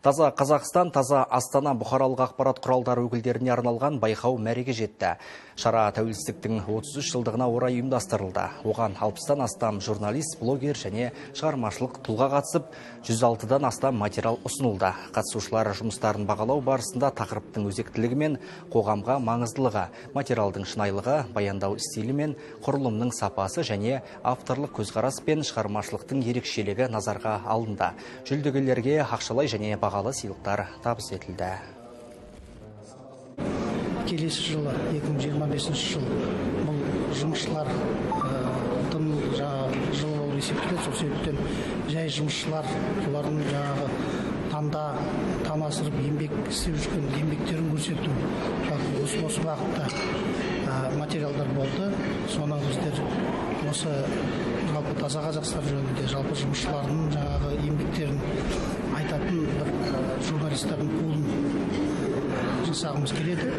Таза Қазақстан, таза Астана бұқаралық ақпарат құралдары өкілдеріне арналған байқау мәреге жетті. Шара тәуелсіздіктің 33 жылдығына орай ұйымдастырылды. Оған 60-тан астам журналист, блогер және шығармашылық тұлға қатысып, 106-дан астам материал ұсынылды. Қатысушылар жұмыстарын бағалау барысында тақырыптың өзектілігі мен қоғамға маңыздылығы, материалдың шынайылығы, баяндау стилі мен құрылымның сапасы және авторлық көзқарас пен шығармашылықтың ерекшелігі назарға алынды. Жүлдегерлерге ақшалай және бағалы сыйлықтар табыс етілді. Келесі жылы 2025 жыл бұл жұмысшылардың жаңағы жылы болып есептеледі. Сол себептен жай жұмысшылар, солардың жаңағы таңда таң асырып еңбек істеп жүрген еңбектерін көрсету, жалпы осы бағытта материалдар болды. Соны біздер осы жалпы таза Қазақстан жөнінде, жалпы жұмысшылардың жаңағы еңбектерін айтатын бір журналистердің пулын жасағымыз келеді.